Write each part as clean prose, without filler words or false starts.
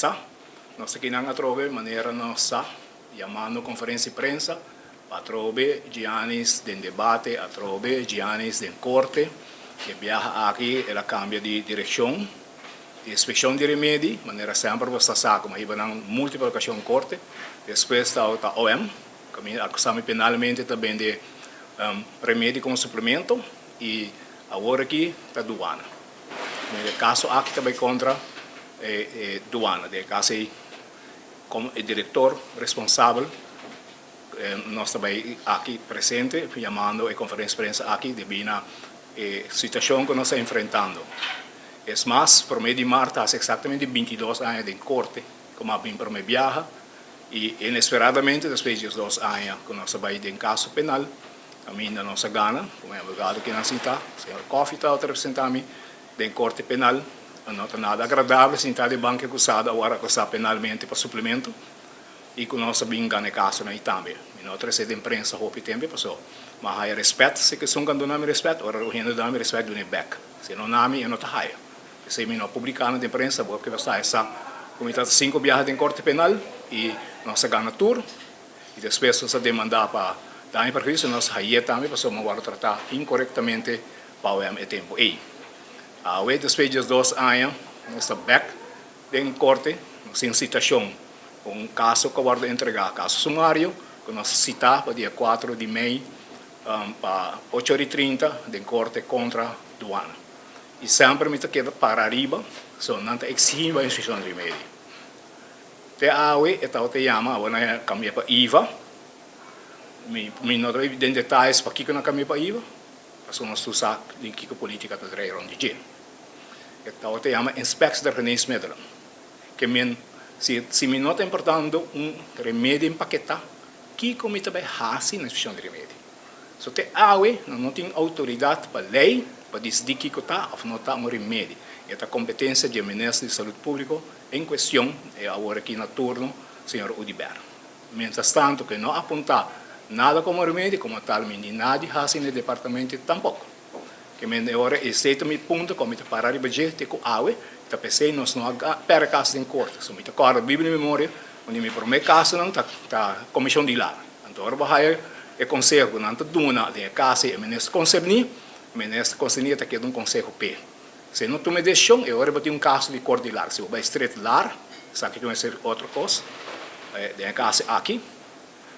sa, nos akinan atrobe manera nos sa yamando conferencia di prensa pa atrobe Giannis den debate, atrobe Giannis den corte. E biaha aki el a cambia di direccion di inspeccion di remedi, manera semper bo sa sa como a hiba nan multiple ocasion corte. Despues ta OM, caminda acusa mi penalmente ta bende remedi como suplemento y awor aki ta duana. Den e kaso aki ta bai kontra e duana. Den e kaso ei komo e direktor responsabel nos ta bai aki presente yamando e konferensia di prensa aki debí na e situashon ku nos ta enfrentando. Es mas, promé di mart ta hasi eksaktamente bintidos aña den korte ku mi a bin promé biaha i inesperadamente despues di diesdos aña ku nos a bai den kaso penal, Caminda nos a gana, como e abogado kinan sinta, señor Coffey tabata representa mi den corte penal. No ta nada agradable sinta den banki acusado awor acusa penalmente pa suplemento y cu nos a bin gana e casonan y tambe mi no a trece den prensa hopi tembe paso mi a haya respet, si cu esun can duna mi respet, ora cu hende duna mi respet duna e bek, si no na mi e no ta haya. Esey mi no a publica na den prensa, bo kiba sa e sa cu mi tabata cinco biaha den corte penal y nos a gana tur. I despues nos a demandá pa daño i perhuisio, nos haye tambe pasobra mi a wòrdu tratá inkorektamente pa OM e tempu ei. Awe despues di diesdos aña nos ta bèk den korte, nos tin sitashon ku un kaso ku a wòrdu entregá, kaso sumario, ku nos a sitá pa dia kuatro di mei pa ocho ora i trinta den korte kontra duana. I semper mi ta keda para ariba, so nan ta eksigí mi pa instrukshon di remedi. Te awe e tabata yama, awor nan a kambia pa Iva. Mi mi no ta bai den detayes pakiko nan a kambia pa Iva, pasobra nos tur sa den kiko politika ta drai rond di dje. E tabata yama Inspectie der Geneesmiddelen. Ke men, si si mi no ta importando un remedi empaketá, kiko mi ta bai hasi na inspekshon di remedi? So te awe nan no tin outoridat pa lei pa disidí kiko ta òf no ta un remedi. E ta kompetensia di e Minister di Salud Públiko en kuestion, e awor aki na turno, señor Oduber. Mientras tanto ku e no apuntá nada komo remedi, komo tal mi ni nadi hasi na e departamento tampoko. Ke men e ora esei ta mi punto ku mi ta para riba dje te ku awe, ta p'esei nos no a pèrdè kaso den korte. So mi ta kòrda biba di memoria un di mi promé kasonan ta ta Komishon di Lar. Anto ora bo haya e konseho ku nan ta duna den e kas ei e minister konserní, minister konserní ta keda un konseho p'e. Si e no tuma e desishon e ora bo tin un kaso di korte di lar. Si bo bai stret lar, esaki ta mester otro kos den e kas aki.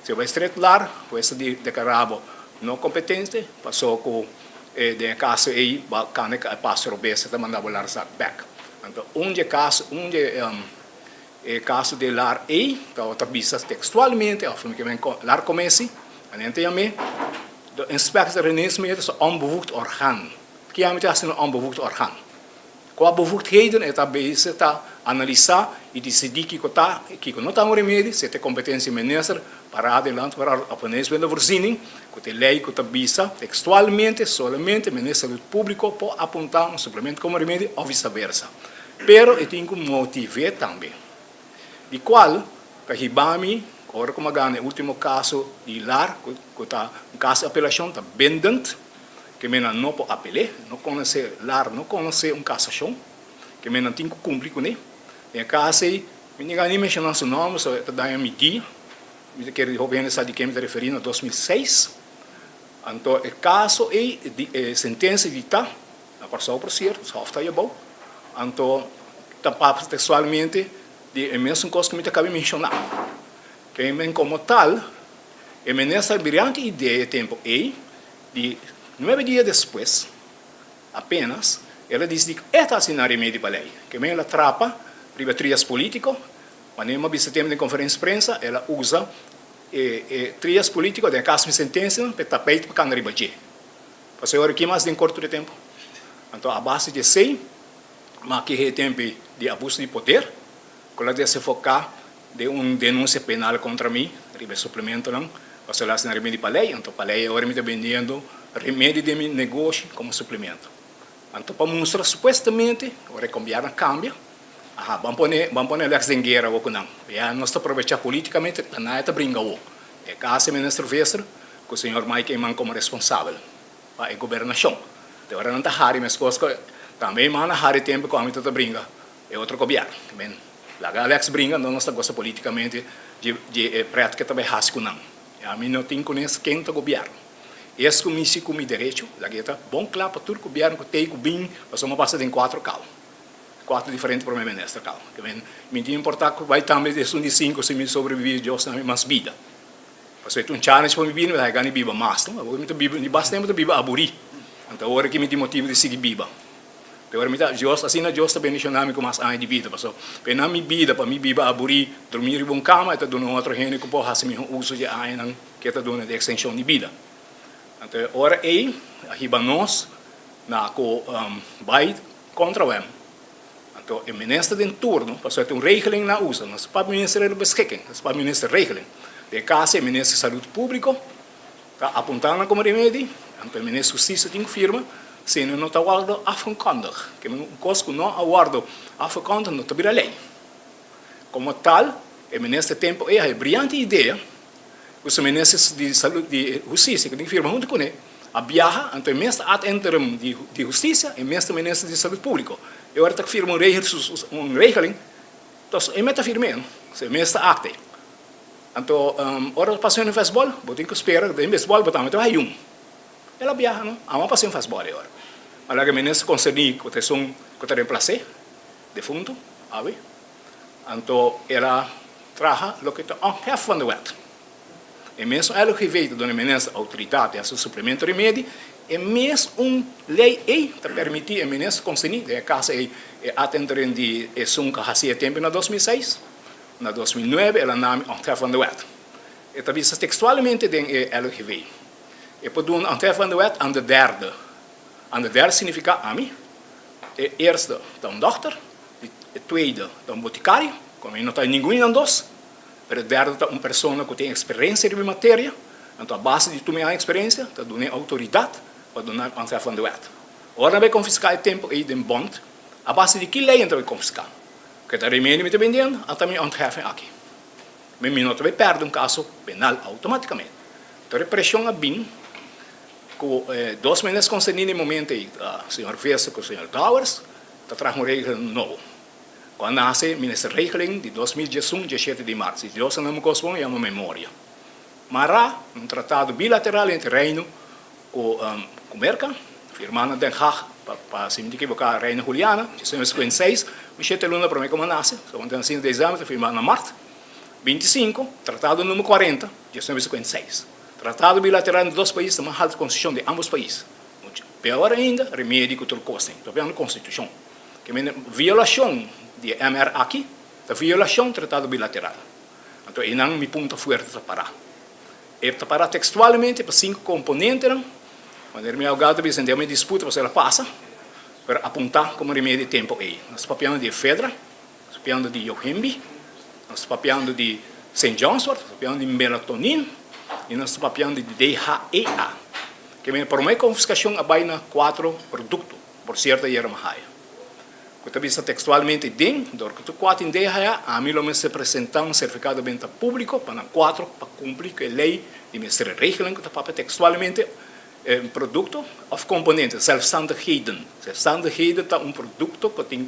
Si bo bai stret lar, hues ta di deklará bo no kompetente, paso ku den e kaso ei bo a kanda e paso robes, e ta manda bo lar sak bèk. Anto un di e kaso, un di e kaso di e lar ei tabata bisa tekstualmente, òf mi ke men lar komesi, anen ta yam'é, de inspectie geneesmiddelen is een onbevoegd orgaan. Kiami ta hasi un onbevoegd orgaan? Kua bevoegdheden e ta bezig ta analisá i disidí kiko ta i kiko no ta un remedi, si ta e kompetensia di minister pa Raad en Landverordening op Geneesmiddelenvoorziening, ku ta e lei ku ta bisa tekstualmente solamente Minister Salud Públiko por apuntá un suplemento komo remedi òf visaversa. Pero e tin ku motiv'é tambe. Di kual ta hiba mi ora ku mi a gana e último kaso di lar ku ta un kaso di apelashon ta bindend. Ke men nan no por apel'é, no konosé lar, no konosé un kasashon, ke men nan tin ku kumpli kuné. Den e kas ei, mi no ni menshoná su nòmber, so e ta daña mi dia. Mi ta kere di hopi hende sa di ken mi ta referí na 2006. Anto e kaso ei, di e sentensia di ta, na Kòrsou por sierto, su hòf ta ayabou, anto ta papia tekstualmente di e mesun kos ku mi ta kaba di menshoná. Ke men komo tal, e minister brillante idea e tempu ei, Di nuebe dia despues, apenas, el a disidí ku e ta asina remedi pa lei. Kemey el a trapa riba trias polítiko, manera mi a bisa tempu den konferensia di prensa, el a usa e e trias polítiko den e kaso mi sentensianan pa e tapeit pa kanga riba dje. Pasobra e ora ki mas den korto di tempu. Anto a base di esei, mi a keha e tempu di abuso di poder, ku el a desenfoká Den un denunsia penal kontra mi riba e suplementonan, pasobra el a hasi nan remedi pa lei, anto pa lei awor mi ta bendiendo remedi den mi negoshi komo suplemento. Anto pa mustra supuestamente ora e gobierno a kambia, aha, ban pone ban pone Alex den guera awor ku nan. Ya nos ta aprovecha politikamente, ta nan e ta bringa awor. E kasa e minister Visser ku señor Mike Eman komo responsabel pa e gobernashon. Te ora nan ta hari meskos ku tambe Eman a hari tempu ku ami ta ta bringa e otro gobierno. Laga Alex bringa, anto nos ta gosa politikamente dje dje e pret ke ta bai hasi ku nan. Ami no tin kunes ken ta gobièrnu. Es ku mi si ku mi derecho, laga e ta bon kla pa tur gobièrnu ku tei ku bin, pasobra mi a pasa den kuatro kau. Kuatro diferente prome minister kau. Ke men mi tin importá ku bai tambe esun di sinku si mi sobreviví Dios na mi mas bida. Pasobra e ta un challenge pa mi bida, mi ta haña gana di biba mas no. Awor mi ta biba, di bas tempu mi ta biba aburí. Anto awor aki mi tin motibu di sigui biba. Pero mi ta, Dios, asina Dios ta bendiciona mi cu mas aña di bida, pasobra pena mi bida pa mi biba aburi, drumi riba un cama, e ta duna un otro hende cu por haci miho uso di e añanan cu e ta duna di extension di bida. Anto e ora ey a hiba nos na cu bay contra wem. Anto e minister den turno, pasobra e ta un regeling nan usa, no ta pa ministerio beschikking, ta pa minister regeling. Den e caso e minister salud publico, Ta apuntá nan komo remedi, anto e minister hustisia tin ku firma, sino no ta wòrdu afgekondig. Ke men un kos ku no a wòrdu afgekondig no ta bira lei. Komo tal, e minister tempu ei a e briante idea ku su minister di salud di hustisia ku tin ku firma huntu kuné a biaha, anto e mes ta ad interim di hustisia, e mes ta minister di salud públiko. E ora ta firma un regel un regeling, tos e mes ta firm'é, e mes ta akte. Anto ora bo pasa un fastball, bo tin ku spera den baseball bo tambe ta haña un. El a biaha no, amo a pasa un fastball e ora. A laga minister konserní ku ta esun ku ta remplas'é, defuntu, awe. Anto el a traha loke ta onthef van de wet. E mesun LGV ta duna e minister outoridat di hasi suplemento remedi, e mes un lei ei ta permití e minister konserní, den e kaso ei e ad interim di esun ku a hasi e tempu na 2006. Na 2009 el a nami Onthef van de Wet. E ta bisa tekstualmente den e LGV. E por duna Onthef van de Wet aan de derde. Aan de derde significa ami. E eerste ta un dokter, e tweede ta un botikario, komo mi no ta ningun di nan dos, pero e derde ta un persona ku tin eksperensia riba e materia, anto a base di tur mi aña eksperensia ta duna e outoridat pa duna Onthef van de Wet. Ora nan bai konfiská e tempu ei den bond, a base di ki lei nan ta bai konfiská? Ke ta remedi mi ta bendiendo, ata mi ontheffing aki. Mi mi no ta bay perde un caso penal automaticamente. Tur e presion a bin cu e dos menes concerni na e momento ey, señor Visser cu señor Dowers, ta traha un regeling nobo. Cu a nace ministerregeling di 2011, 17 di maart. Si Dios a na mi cos bon, yama memoria. Mara un tratado bilateral entre Reino Ku ku Merka, firmá na Den Haag pa, si mi ta ekiboká, Reina Juliana, 1956, un shete luna promé ku mi a nase, so mi ta nasi na desèmber, ta firmá na mart, 25, Tratado número 40, 1956. Tratado bilateral entre dos pais ta mas haltu konstitushon di ámbos pais. Muchu peor ainda, remedi ku tur kos tin, ta piando konstitushon. Ke mende violashon di e MR aki ta violashon tratado bilateral. Anto einan mi punto fuerte ta pará. E ta para tekstualmente pa sinku komponentenan, wanneer mi abogado ta bisa den mi disputa pasobra el a pasa, pero apuntá komo remedi e tempu ei. Nos ta papiando di efedra, nos ta papiando di yohimbi, nos ta papiando di Saint John's wort, nos ta papiando di melatonin i nos ta papiando di DHEA. Ke men promé konfiskashon a bai na kuatro produkto, por sierto ayera mi haya. Ku ta bisa tekstualmente den, dor ku tur kuater idea haya, ami lo mester presentá un sertifikado di benta públiko pa nan kuatro pa kumpli ku e lei di mester regeling ku ta papia tekstualmente un produkto òf komponente, zelfstandigheden. Zelfstandigheden ta un produkto ku tin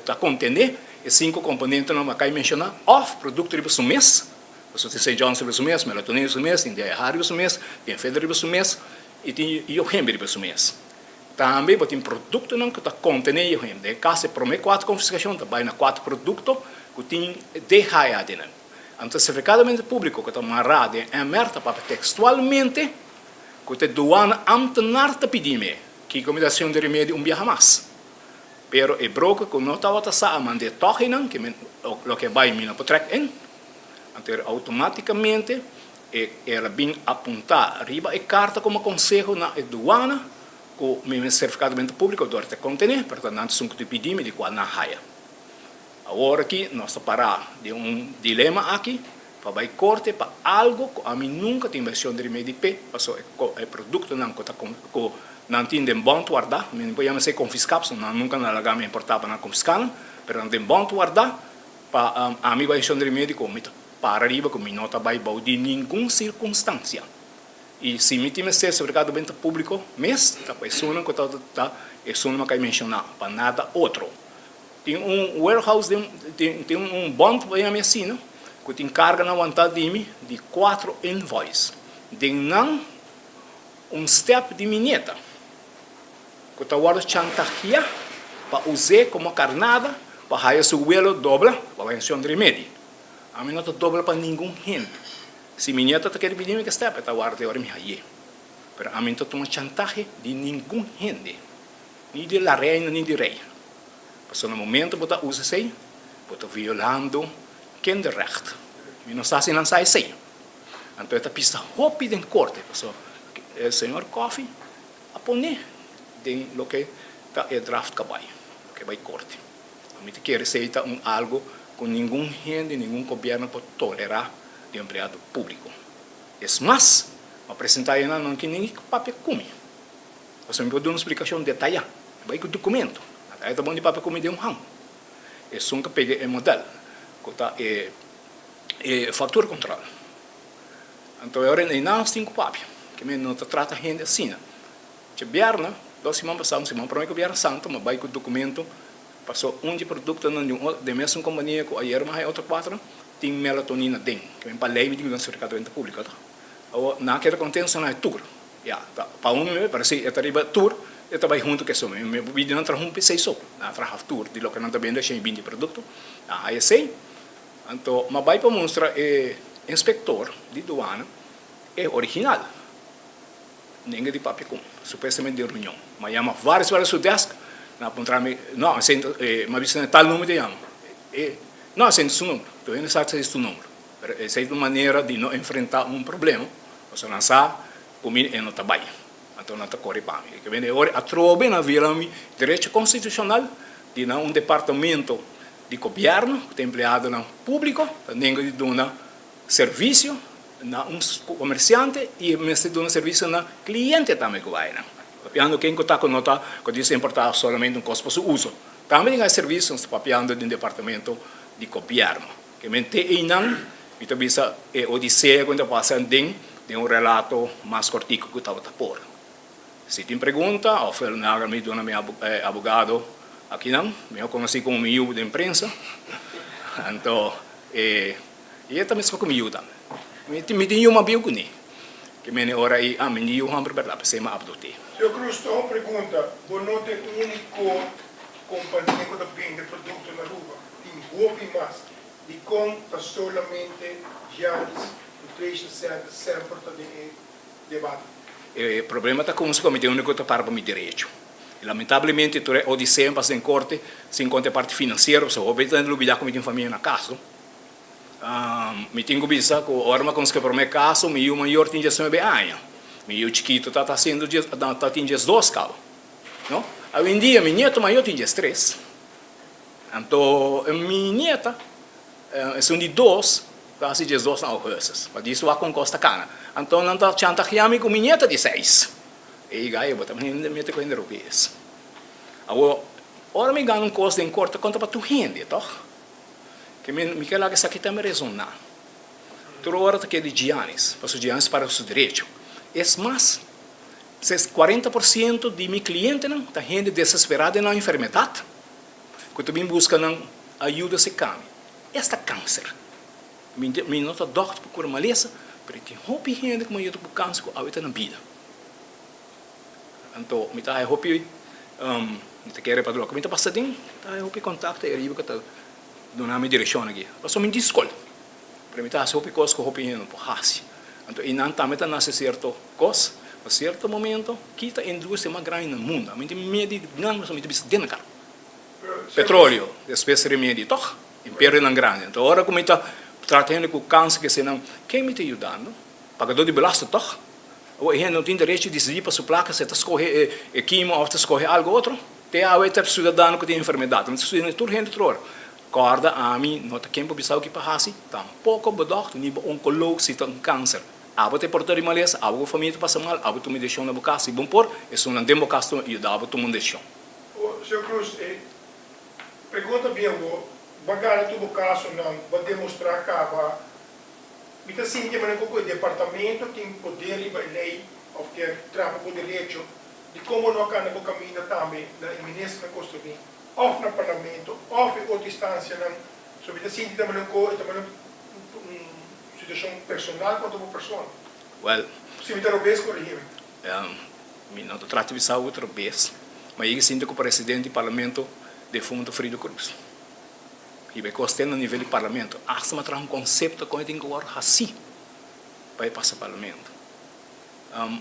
ta kontené e sinku komponentenan ku a kai menshoná òf produkto riba su mes, pasobra tin Saint John's riba su mes, melatonin riba su mes, tin DHA riba su mes, tin efedra riba su mes i tin yohimbe riba su mes. Tambe bo tin produktonan ku ta kontené yohim. Den e kas e promé kuater konfiskashon ta bai na kuater produkto ku tin DHA den nan. Anto sertifikadamente públiko ku ta mará den MR ta papia tekstualmente ku ta e duana ámtenar ta pidi mi kiko mi ta hasi un di remedi un biaha mas. Pero e broker ku no tabata sa a mand'é tòg einan ke mi loke a bai mi no por trèk in. Anto outomátikamente E el a bin apuntá riba e karta komo konseho na e duana ku mi mester sertifikado di benta públiko dor ta kontené, pero ta nan esun ku ta pidi mi di kual nan haya. Awor aki nos ta pará den un dilema aki pa bai korte pa algu ku ami nunka tin invershon di remedi p'e, pasobra e produktonan ku ta ku nan tin den bònt wardá, mi no por yama esei konfiská pasobra nan nunka nan a laga mi importá pa nan konfiská nan, pero nan den bònt wardá pa ami bai invershon di remedi ku mi ta Para riba ku mi no ta bai bou di ningun sirkunstansia. I si mi tin mester sertifikado di benta públiko mes, ta pa esunnan ku ta ta esunnan ku a menshoná, pa nada otro. Tin un warehouse den tin tin un bond bo yama asina ku tin karga na wanta di mi di kuatro invoice. Den nan un step di mi nieta ku ta wòrdu chantagiá pa us'é komo karnada pa haya su welo dobla pa bai Nacion Remedi. Ami no ta dobla pa ningun hende. Si mi nieta ta kere pidi mi ke step e ta warda te ora mi hay'é. Pero ami no ta tuma chantahe di ningun hende, ni di la reina ni di rei. Pasobra na momento bo ta usa esei, bo ta violando kinderrecht. Mi no sa si nan sa esei. Anto e ta pisa hopi den korte, pasobra e señor Coffey a pone den loke ta e draft kabai, loke bai korte. Mi ta kere esei ta un algo ku ningun hende, ningun gobierno por tolerá di empleado públiko. Es mas, mi a presentá e nan, nan ke nin papia ku mi. Pasobra mi por duna un splikashon detayá, mi bai ku dokumento. Nan ta bon di papia ku mi den un han. Esun ku pega e modèl ku ta e e factura control. Anto e ora ei nan tin ku papia, ke mi no ta trata hende asina. Dje bierna, dos siman pasá, un siman promé ku bierna santu, mi a bai ku dokumento paso un dje produktonan di un otro, den mesun kompania ku ayer mi a haña otro kuatro, tin melatonina den. Ke mi pa lei mi tin ku duna sertifikado di benta públiko, to. Awor nan a keda kontentu sa nan e tur. Ya, ta pa un mi pero si e ta riba tur, e ta bai huntu ku esun. Mi bidi nan traha un p'esei so. Nan a traha tur di loke nan ta bende, 120 produkto. Nan a haña esei. Anto mi a bai pa mustra e inspektor di duana e original. Nenga di papia ku supuestamente den reunion. Mi a yama varios varios su desk, nan a puntra mi, no, mi a bisa nan tal numero ta yama. E, no, esei no ta su numero. Tur hende sa esei su numero. Pero esei ta un manera di no enfrenta un problema, pasobra nan sa ku mi e no ta bai. Anto nan ta kore pa mi. E ke bende ora atrobe nan viola mi derecho konstitushonal di na un departamento di gobièrnu ku ta empleadonan públiko ta nenga di duna servisio na un komersiante i e mester duna servisio na kliente tambe ku bai nan. Papiando ken ku ta ku no ta ku dios importá solamente un kos pa su uso. Tambe tin e servisio nos ta papiando di un departamento di gobièrnu. Ke men te einan mi ta bisa e odisea ku mi ta pasa den den un relato mas kòrtiku ku tabata por. Si tin pregunta of el naga mi duna mi abogado akinan, mi a konosí komo mi yu den prensa, anto e e ta mesmo ku mi yu tambe. Mi mi tin yu mas bieu ku ni. Ke mene ora ei, ah mi ni yu hòmber bèrdat, p'esei mi a adopt'é. Señor Cruz, ta un pregunta, bo no ta e úniko kompania ku ta bende produkto na Aruba, tin hopi mas. Dikon ta solamente Giannis Nutrition Center semper ta den e debate? E problema ta cuminsa cu mi ta e unico cu ta para pa mi derecho. Y lamentablemente tur e odisea pasa den corte sin conta e parti financiero, pasobra hopi ta lubida cu mi tin famia na cas. Mi tin cu bisa cu ora mi a cuminsa cu e prome caso mi yu mayor tin diesnuebe aña, mi yu chikito ta haciendo ta tin diesdos caba. No? Awendia mi nieto mayor tin diestres. Anto mi nieta, esun di dos, ta hasi 12 na augustus. Pa dies wak kon kos ta kana. Anto nan ta chantagia mi ku mi nieta di seis. Ey gai, bo ta mete ku hende robes. Awor, ora mi gana un kos den kort ta konta pa tur hende, tòg? Ke mi mi ke laga esaki tambe resoná. Tur ora ta keda di Giannis, pasobra Giannis para ku su derecho. Es mas, ses 40% di mi klientenan ta hende desesperá den nan enfermedat. Ku ta bin buska nan ayuda si kami. Esta kanser. Mi mi no ta dòkter pa kura malesa, pero tin hopi hende ku mi a yuda ku kanser ku awe ta na bida. Anto mi ta haya hopi, mi ta kere pa loke mi ta pasa den, mi ta haya hopi kontakto ei ariba ku ta duna mi direkshon aki. Pasobra mi di skol, pero mi ta hasi hopi kos ku hopi hende no por hasi. Anto einan tambe ta nase sierto kos, pa sierto momento kita industria mas grandi na mundo. Ami tin medi nan pasobra mi ta bisa den na kar. Petroleo, despues remedi tog, imperionan grandi. Anto ora ku mi ta trata hende ku kanser ke eseinan, ken mi ta yudando? Pagador di belasting tog? Awor e hende no tin derecho di disidí pa su plaka si e ta skohe e kimo òf ta skohe algu otro. Te awe ta siudadano ku tin enfermedat. Mi ta studia tur hende tur ora. Kòrda ami no ta ken por bisa ki pa hasi, tampoko bo dòkter ni bo onkoloog si ta un kanser. Abo ta e portador di malesa, abo ku famia ta pasa mal, abo tuma e desishon na bo kas. Si bon por, esunnan den bo kas tuma yuda bo tuma un desishon. Señor Cruz, e pregunta bien bo, bo a gana tur bo kasonan, bo a demostrá kaba. Mi ta sinti manera ku e departamento tin poder riba e lei òf kier trapa bo derecho. Dikon bo no a kana bo kaminda tambe na e ministernan Costa Rica? òf na Parlamento òf e otro instansianan. So mi ta sinti ta manda un ko, e ta manda un situashon personal kontra bo persona. Well. Si mi ta robes korigí mi. Mi no ta trata di bisa bo ta robes, ma yega sinti ku presidente di Parlamento defunto Frido Cruz hiba e kos te na nivel di Parlamento. Asta mi a traha un konsepto kon e tin ku wòrdu hasí pa e pasa Parlamento.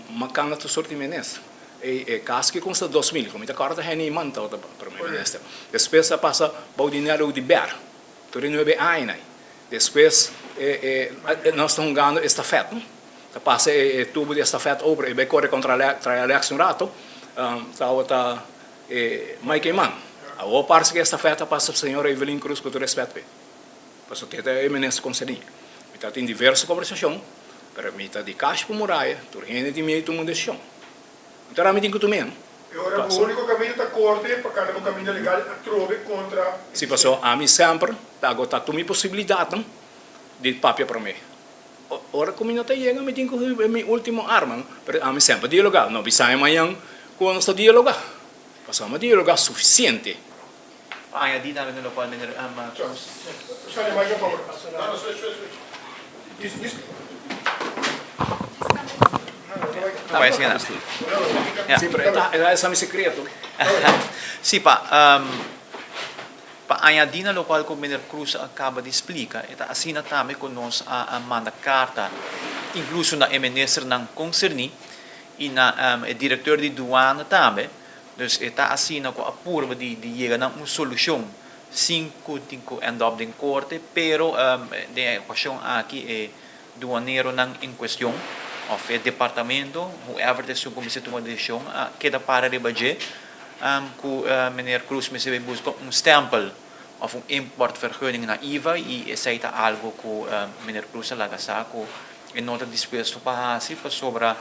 Makanda tur sort di minister. E kas ki kumsa 2000, ku mi ta kòrda Henny Eman tabata prome minister. Despues a pasa bou di Nelly Oduber, tur e nuebe aña ei. Despues nos ta hungando estafèt, no? Ta pasa e tubo di estafèt over, e bai kore kontra Trae Alex un rato, tabata Mike Eman. Awor parse ku estafèt a pasa señor Evelyn Cruz ku tur rèspèt p'e. Pasobra te ta e minister konserní. Mi ta tin diverso kombersashon. Pero mi ta di cash pa muraya, tur hende tin miedu tuma un decision. Anto ora mi tin cu tum'é, no? E ora bo unico caminda ta corte pa cana bo caminda legal atrobe contra e Si, pasobra ami semper ta agota tur mi posibilidadnan di papia prome. Ora cu mi no ta yega mi tin cu e mi ultimo arma, no? Pero ami semper dialoga. No bisa e mañan cu nos ta dialoga, pasobra mi a dialoga suficiente. Pa añadí tambe na lokual Meneer Cruz. Sí, pa pa añadí na lokual ku Meneer Cruz a kaba di splika, e ta asina tambe ku nos a manda karta inkluso na e ministernan konserní i na e direkteur di duana tambe. Dus e ta asina ku a purba di di yega na un solushon sin ku tin ku end up den korte, pero den e okashon aki e duaneronan en kuestion òf e departamento, whoever ta esun ku mester tuma desishon a keda para riba dje ku meneer Cruz mester bai buska un stèmpel òf un importvergunning na IVA i esei ta algu ku meneer Cruz a laga sa ku e no ta dispuesto pa hasi pasobra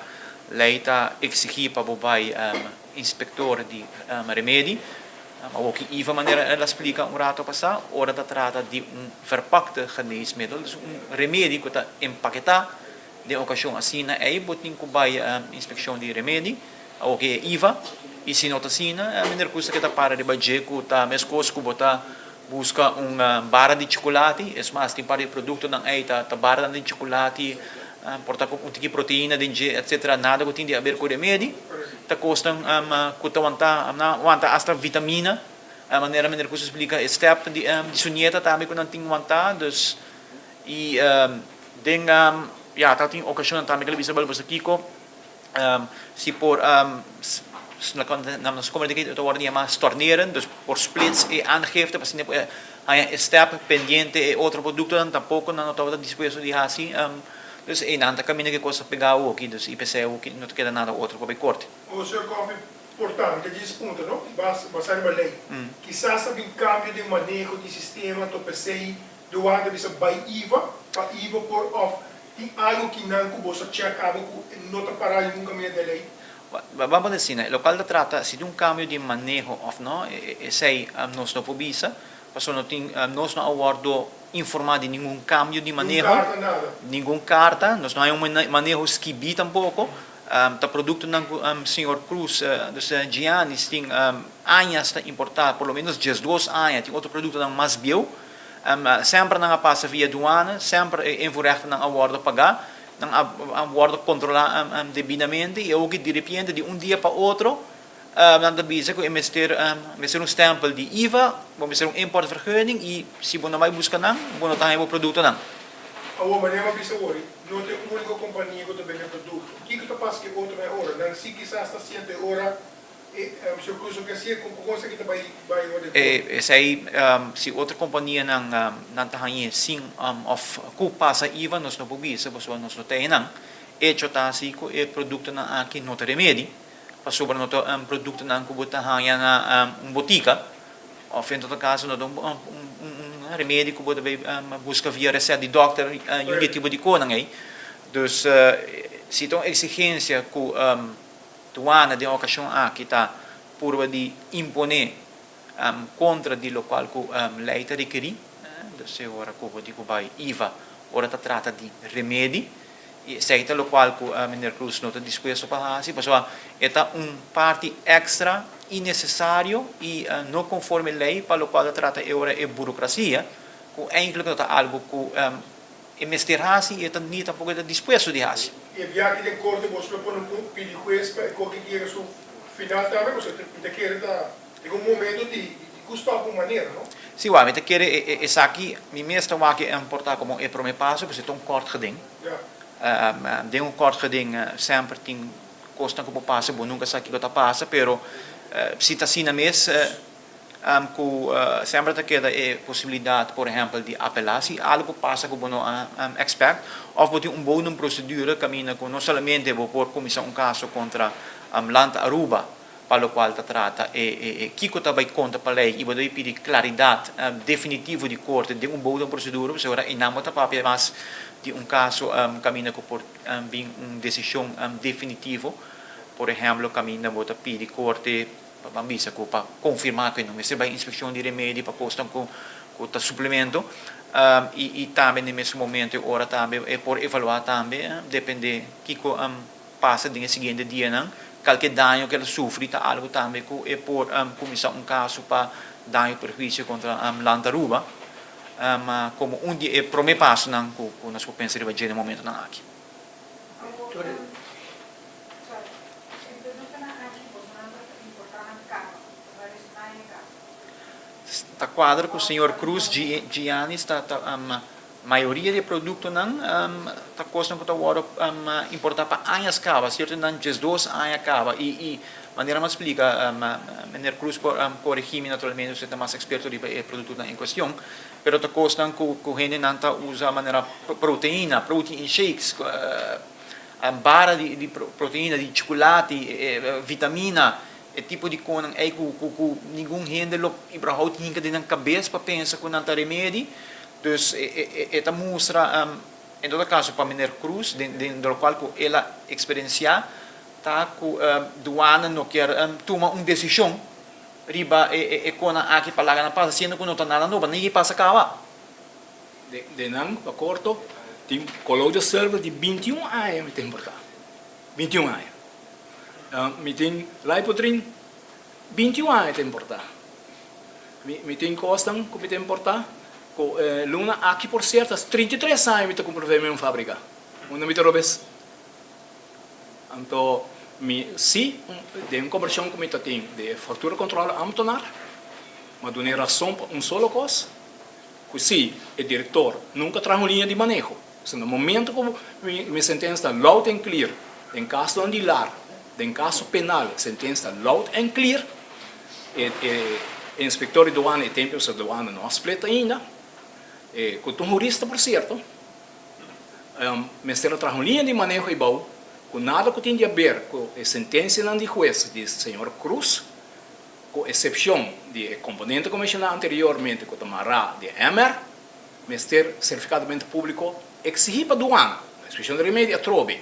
lei ta eksigí pa bo bai inspektor di remedi. Awor ki IVA manera el a splika un rato pasá, ora ta trata di un verpakte geneesmiddel, dus un remedi ku ta empaketá den okashon asina ei bo tin ku bai inspekshon di remedi, awor ki e IVA, i si no ta asina, meneer Cruz ta keda para riba dje ku ta meskos ku bo ta Buska un bara di chukulati, es mas tin par di produktonan ei ta baranan di chukulati, por ta ku un tiki proteina den dje etcetera, nada ku tin di aber ku remedi, ta kosnan ku ta wanta, nan wanta asta vitamina, manera meneer Cruz a splika e step di su nieta tambe ku nan tin wanta, dus i den ya ta tin okashonnan tambe ku lo bisa bal boso kiko. Si por nos komo ta wòrdu yamá storneren, dus por splits e aangifte pa asina por haña e step pendiente e otro produktonan tampoko nan no tabata dispuesto di hasi. Dus einan ta kaminda ku e kos ta pegá awoki, dus i p'esei awoki no ta keda nada otro pa bai korte. O señor Coffie, por ta, mi ta djis puntra, no? Basá riba lei. Kisas ta bin kambio den maneho di sistema, to p'esei Duan ta bisa bai iva, pa iva por òf Tin algo ki nan ku boso chèk abo ku no ta pará ningun kaminda den lei? Ban pone asina, e lokal ta trata si tin un kambio di maneho òf no, esei nos no por bisa, pasobra no tin, nos no a wòrdu informá di ningun kambio di maneho, Ningun karta, nada. Ningun karta, nos no hay un maneho skibí tampoko, ta produktonan ku señor Cruz, dus Giannis tin añas ta importá, por lo menos diesdos aña, tin otro produktonan mas bieu. Semper nan a pasa via duana, semper e invoerrechtennan a wordo pagá, nan a wordo kontrolá debidamente i awoki diripiente di un dia pa otro nan ta bisa ku e mester mester un stempel di iva, bo mester un importvergunning i si bo no bai buska nan, bo no ta haña bo produktonan. Awor, manera bo a bisa wori, no ta e úniko kompania ku ta bende produkto. Kiko ta pasa ku e otronan e ora? Nan si kisas ta siente e ora Esei si otro kompanianan nan ta hañ'é sin òf ku pasa iva nos no por bisa pasobra nos no ta einan. Echo ta hasi ku e produktonan aki no ta remedi pasobra no ta produktonan ku bo ta haña na un botika òf en todo kaso no ta un remedi ku bo ta bai buska via resèt di dòkter i un di e tipo di konan ei. Dus si ta un eksigensia ku. Duana den okashon aki ta purba di imponé kontra di lokual ku lei ta rekerí, dus e ora ku bo di ku bai iva ora ta trata di remedi i esei ta lokual ku Meneer Cruz no ta dispuesto pa hasi pasobra e ta un parti èkstra innecesario y no conforme ley pa locual ta trata e ora e burocracia cu eigenlijk no ta algo cu e mester haci y e ta ni tampoco e ta dispuesto di haci. E biaha den corte boso lo pone un pidi huez pa e coge yega su final tambe pasobra mi ta kere ta den un momento di cu stop un manera no. Si wak mi ta kere esaki mi mes ta wak e por ta como e prome paso pasobra e ta un kort geding. Den un kort geding semper tin kosnan ku por pasa, bo nunka sa kiko ta pasa, pero si ta asina mes ku semper ta keda e posibilidat por ehèmpel di apelá si algu pasa ku bo no a expect òf bo tin un bon prosedura kaminda ku no solamente bo por kuminsá un kaso kontra Land Aruba pa lokual ta trata e kiko ta bai konta pa lei i bo debe pidi klaridat definitivo di korte den un bon prosedura pasobra einan bo ta papia mas di un kaso kaminda ku por bin un desishon definitivo. Por ehèmpel kaminda bo ta pidi korte pa ban bisa ku pa konfirmá ku e no mester bai inspekshon di remedi pa kosnan ku ta suplemento i tambe na e mesun momento e ora tambe e por evaluá tambe depende kiko pasa den e siguiente dianan, kalke daño ku el a sufri ta algu tambe ku e por kuminsá un kaso pa daño perhuisio kontra Land Aruba komo un di e promé pasonan ku nos por pensa riba dje na e momentonan aki. Ta kuadra ku señor Cruz Giannis ta Mayoria di e produktonan ta kosnan ku ta wòrdu importá pa añas kaba, sierto nan 12 aña kaba. I manera mi a splika, meneer Cruz por koregí mi naturalmente, usted ta mas eksperto riba e produktonan en kuestion, pero ta kosnan ku hendenan ta usa manera proteina, protein shakes, bara di proteina, di chukulati, vitamina, e tipo di konan ei ku ningun hende lo ibrahoupt hinka den nan kabes pa pensa ku nan ta remedi. Dus e ta mustra, en todo caso pa meneer Cruz, den locual cu el a experiencia, ta cu douane no kier tuma un decision riba e conan aki pa laga nan pasa, siendo cu no ta nada nobo, nan yega pasa caba. Den nan, pa corto, tin color de silver di 21 aña mi ta importa. 21 aña. Mi tin Lipotrin 21 aña ta importa. Mi tin kosnan ku mi ta importá ku e luna aki por sierto as 33 aña mi ta kumpra vee mi fábrika. Unda mi ta robes? Anto mi si den un kombershon ku mi ta tin di e faktura kontrole ámtenar, mi a duna e rason pa un solo kos, ku si e direktor nunka traha un liña di maneho. So na momento ku mi sentensia ta loud and clear den kasonan di lar, den kaso penal sentensia ta loud and clear, e inspektor di douane e tempu esei douane no a split ainda, e ku ta un hurista por sierto, mester a traha un liña di maneho eibou ku nada ku tin di aber ku e sentensianan di hues di señor Cruz, ku esepshon di e komponente ku menshoná anteriormente ku ta mará di MR. Mester Sertifikado di Benta Públiko eksihí pa duana, na Inspekshon di Remedi atrobe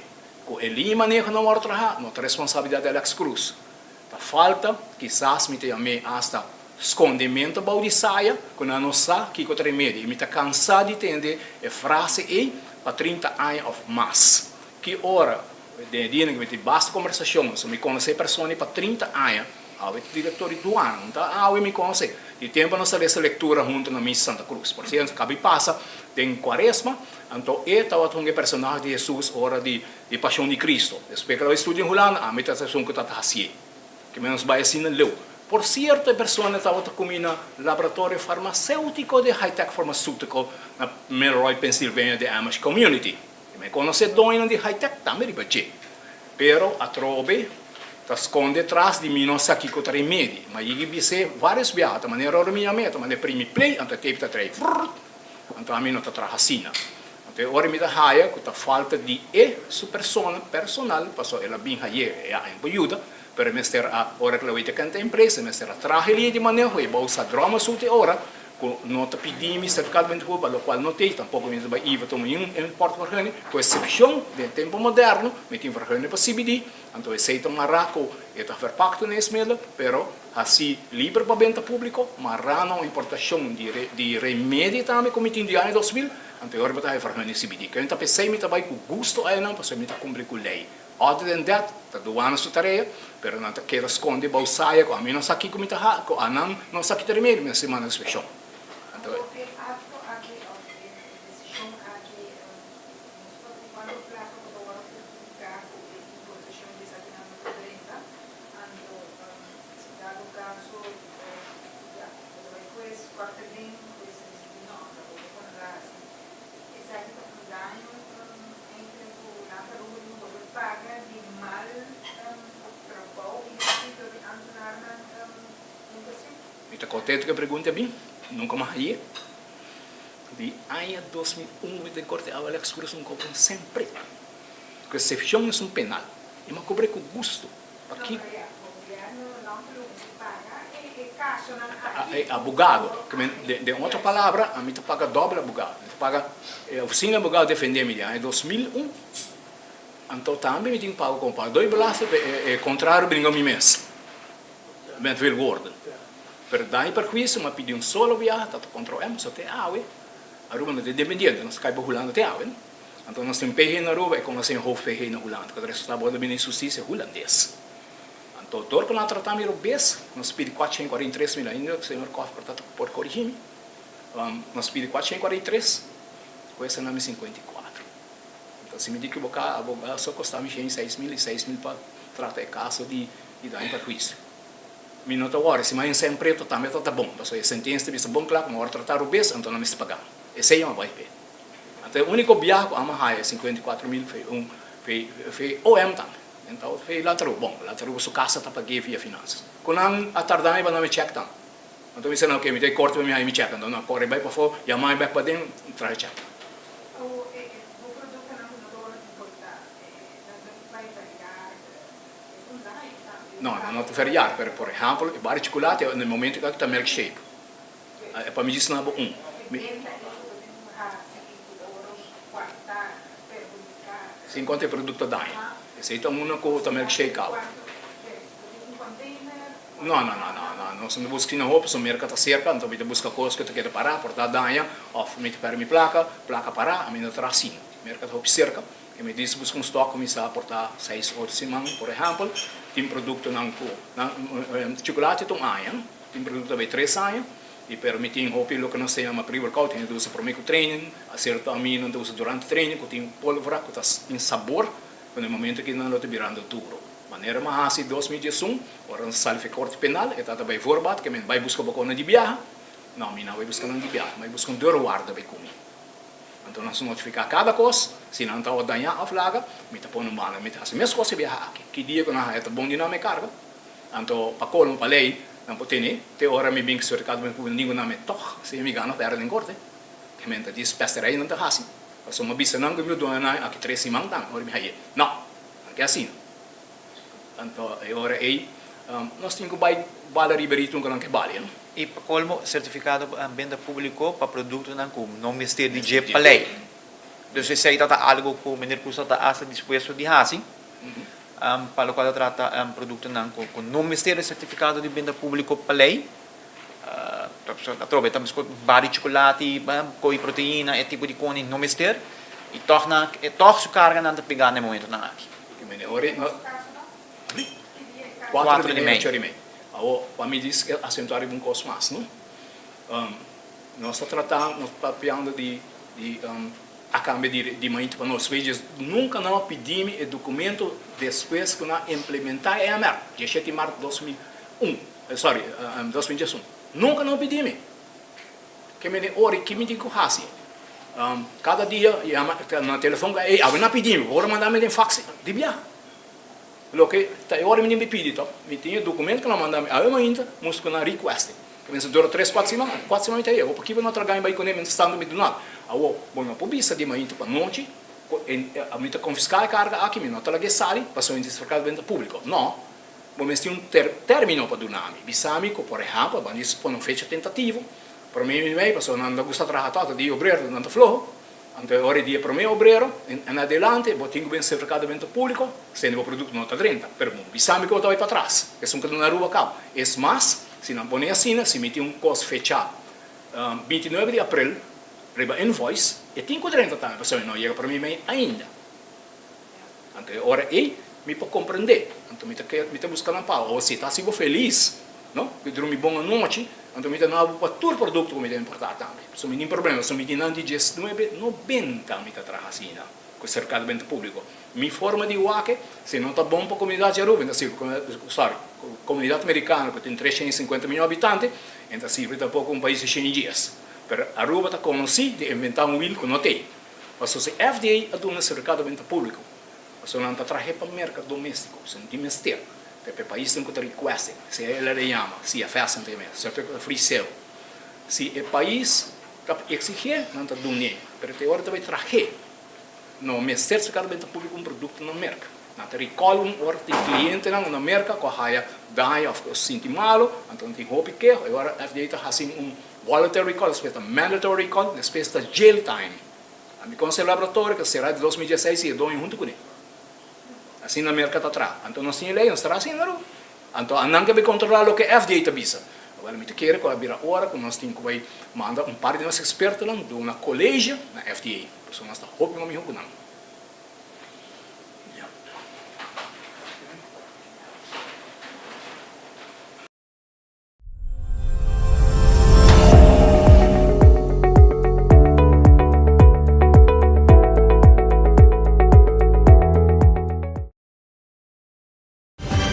ku e liña maneho no wòrdu trahá, no ta responsabilidat di Alex Cruz. Ta falta, kisas mi ta yam'é asta skondementu bou di saya, ku nan no sa kiko ta remedi. I mi ta kansá di tende e frase ei pa 30 aña òf mas. Ki ora, den e dianan ku mi tin basta kombersashon, so mi konosé e persona ei pa 30 aña, Awe ta director di duana, un ta awe mi conoce. Di tempo nos ta lesa lectura hunto na misa Santa Cruz. Por cierto, cabi pasa den cuaresma, anto e tabata un e personahe di Jesus ora di di Pasion di Cristo. Despues cu el a studia in Hulanda, ami ta esun cu ta hacié. Ke men nos bay asina leu. Por cierto, e persona tabata cu mi na laboratorio farmaceutico di Hi-Tech Pharmaceutical na Milroy, Pennsylvania, den Amish Community. E mi conoce doñonan di Hi-Tech tambe riba dje. Pero atrobe ta sconde tras di mi no sa kico ta remedi. Ma yigi bis'é varios biaha, ta manera ora mi yam'é, ta manera primi play, anto e tape ta trae frrrt, anto ami no ta traha asina. Anto e ora mi ta haya cu ta falta di e su persona personal, pasobra el a bin hay'é, e a por yuda, pero e mester a, ora cu el a weta canta empresa, e mester a traha e liña di maneho, e bou sa droma su te ora cu no ta pidi mi certificado di benta pa locual no t'ey, tampoco mi ta bay iva tuma niun importvergunning, cu excepcion den tempo moderno mi tin vergunning pa CBD, anto esey ta mara cu e ta verpakt na es middel, pero haci liber pa benta publico, mara na un importacion di remedi tambe cu mi tin di aña 2000, anto e ora mi ta hay vergunning CBD. Kende ta pesey mi ta bay cu gusto ayanan pasobra mi ta cumpli cu ley. Other than that, ta duana su tarea, pero nan ta keda skonde bou saya ku ami no sa kiko mi ta ha, ku anan no sa ki ta remedio, mi mester manda inspekshon. Anto. E akto aki òf e desishon aki nos ta okupando plaka ku ta wòrdu perhudiká ku e importashon di esakinan no ta drenta, anto si dado kaso ya bo ta bai hues kòrte den, hues ta disidí no, ta bo ta pone la hasi. Esaki ta un daño enkele ku Land Aruba di un por paga di mal trabou i hasi dor di ambtenarnan den cuestion. Mi ta contento cu e pregunta a bin, nunca mas haye. Di aña 2001 mi ta den Corte Awa Alex Cruz un cobra un cen preto. Cu excepcion esun penal. Y mi a cobr'e cu gusto. Pakico? No, pero ya, gobierno Land Aruba mester paga e casonan aki. E abogado. Den otro palabra, ami ta paga dobbel abogado. Mi ta paga e oficina di abogado defende mi di aña 2001. Anto tambe mi tin cu paga como paga doy belasting pa e contrario bringa mi mes. Met wil worden. Pero daño y perhuicio mi a pidi un solo biaha ta contra OM, so te awe Aruba no ta independiente, nos ta cay pa Hulanda te awe. Anto nos tin PG na Aruba e con nos tin hoofd PG na Hulanda, cu ta resulta bo ta bini husticia Hulandes. Anto dor cu nan a trata mi robes, nos pidi 443 mil, ainda señor Koff por ta por corigi mi, nos pidi 443, cu esa na mi 54. Anto si mi di ekiboca abogado so costa mi 106 mil y 6 mil pa trata e caso di daño perhuicio. Mi no ta wòri, si mi haña un sèn preto tambe ta ta bon, pasobra e sentensia ta bisa bon kla ku mi wòrdu tratá robes, anto nan mester paga. Esei mi a bai p'e. Anto e úniko biaha ku amo haña e 54 mil foi un foi foi OM tambe. Den ta otro foi Lataruba. Bon, Lataruba su kasa ta pag'é via finansas. Ku nan a tarda mi pa nan mi chèk tambe. Anto mi bisa nan, oke, mi ta e korte pa mi haña mi chèk. Anto nan kore bai pafó, yama mi bèk paden, traha e chèk. O e bo produktonan ku no ta wòrdu importá, nan ta bai variar, e un daño tambe. No, nan no ta variar, pero por ehèmpel e bar di chukulate na e momento aki ta milkshake. Pa mi djis nan bo un. E benta ei ku bo tin ku hasi i ku ta wòrdu kuartá, perhudiká. Sin konta e produkto daño. Esei ta una ku ta milkshake kaba. No, no, no, no, no. Nos no ta buska asina hopi, pasobra merka ta serka, anto mi ta buska kos ku ta keda pará, por ta daña, òf mi ta pèrdè mi plaka, plaka pará, ami no ta traha asina. Merka ta hopi serka. E mi dis buska un stock kuminsá por ta seis, ocho siman, por ehèmpel. Tin produktonan ku nan, chukulate ta un aña. Tin produkto ta bay tres aña y pero mi tin hopi loke nos ta yama pre-workout, hende ta usa prome cu training, cierto amino ta usa durante training cu tin polvora cu ta tin sabor cu na e momento aki nan lo ta birando duro. Manera mi a haci 2011 ora nos a sali for e corte penal e tata bay voorbaat ke men bay busca bocona di biaha, no mi no a bay busca nan di biaha, mi a bay busca un deurwaarder bay cu mi. Anto nos a notifica cada cos, si nan ta daña of laga mi ta pone un banda, mi ta haci mes cos e biaha aki, ki dia cu nan haya ta bon di nan mi carga. Anto pa colmo pa ley nan por tene te ora mi bin certificado mi por ningun nan mi toch si mi gana perde den corte. E men ta dis pesterij nan ta haci pasobra mi a bisa nan cu mi lo duna nan aki tres siman tan ora mi haye no nan ke asina. Anto e ora ey nos tin cu bay bala riba e ritmo cu nan ke bali no. Y pa colmo certificado benta publico pa productonan cu no mester di dje pa ley. Dus esey ta ta algo cu meneer Cruz ta ta hasta dispuesto di haci. Pa lokual ta trata produktonan ku no mester e sertifikado di benta públiko pa lei. Atrobe ta meskos bar di chokolati, koi proteina, e tipo di koni no mester. I tòg nan, tòg su karganan ta pegá na e momentonan aki. Kuater di mei. Awor, pa mi dis asentuá riba un kos mas, no? Nos ta tratando, nos ta papiando di a cambia di mainta pa nos. Wees nunca nan a pidi mi e documento despues cu nan a implementa e EMR, 17 di maart 2001, sorry, 2011. Nunca nan a pidi mi. Ke mene ora y ki mi tin cu haci? Cada dia yama na telefon, ey awe nan a pidi mi, por manda mi den fax di biaha. Loke ta e ora mi tin pidi to, mi tin e documento cu nan a manda mi awe mainta, mustra cu nan a request. Ke mester dura tres kuater siman, kuater siman mi ta yega. Bo pakiba no traga mi bai kuné mientras tanto mi duna. Awor, bo no por bisa di mainta pa nochi ku mi ta konfiská e karga aki, mi no ta lag'é sali pasobra mi ta disfruká di benta públiko. No, bo mester tin un término pa duna mi. Bisa mi ku, por ehèmpel, bo a disi pone un fecha tentativo, promé di mei, pasobra nan ta gusta traha tòg, ta di obrero, nan ta floho. Anto e ora e dia promé obrero, en adelante bo tin ku bin sertifiká di benta públiko, sende bo produkto no ta drenta. Pero bo bisa mi ku bo ta bai patras. Esun ku ta na Aruba kaba. Es mas, si nan pone asina, si mi tin un kos fechá 29 di aprel riba invoice, e tin ku drenta tambe, pasobra e no yega promé mei ainda. Anto e ora ei, Mi por komprendé. Anto mi ta ke, mi ta buska nan pa bo. Si ta hasi bo felis, no? Ku drumi bon anochi, anto mi ta duna bo pa tur produkto ku mi ta importá tambe. So mi tin problema. So mi tin nan di diesnuebe nobenta mi ta traha asina ku serka di benta públiko. Mi forma di wak, si no ta bon pa komunidat di Aruba, e ta sirbi sorry, komunidat merikano ku tin 350 mion habitante, e ta sirbi tampoko un pais di shen i dies. Pero Aruba ta konosí di inventá un wil ku no t'ei. Pasobra si FDA a duna serka di benta públiko, Pasobra nan ta trahe pa merka doméstiko, so no tin mester pa e paisnan ku ta requesting, sea el a yama CFS nan ta yama, Certificate of Free Sale. Si e pais ta eksigié, nan ta dun'é, pero te ora ta bai trahe, no mester si kada benta públiko un produkto na Merka. Nan ta recall un ora tin klientenan na Merka ku a haya daño òf ku a sinti malu, anto nan tin hopi keho, e ora FDA ta hasi un voluntary recall, despues ta mandatory recall, despues ta jail time. Ami konse e laboratorio ku a sera di 2016 i e doño huntu kuné. Asina Merka ta traha. Anto nos tin e lei, nos traha asina Aruba. Anto anan ke bai kontrolá loke FDA ta bisa. Awor mi ta kere ku a bira ora ku nos tin ku bai manda un par di nos ekspertonan duna kolegio na FDA, pasobra nos ta hopi mas mihó ku nan.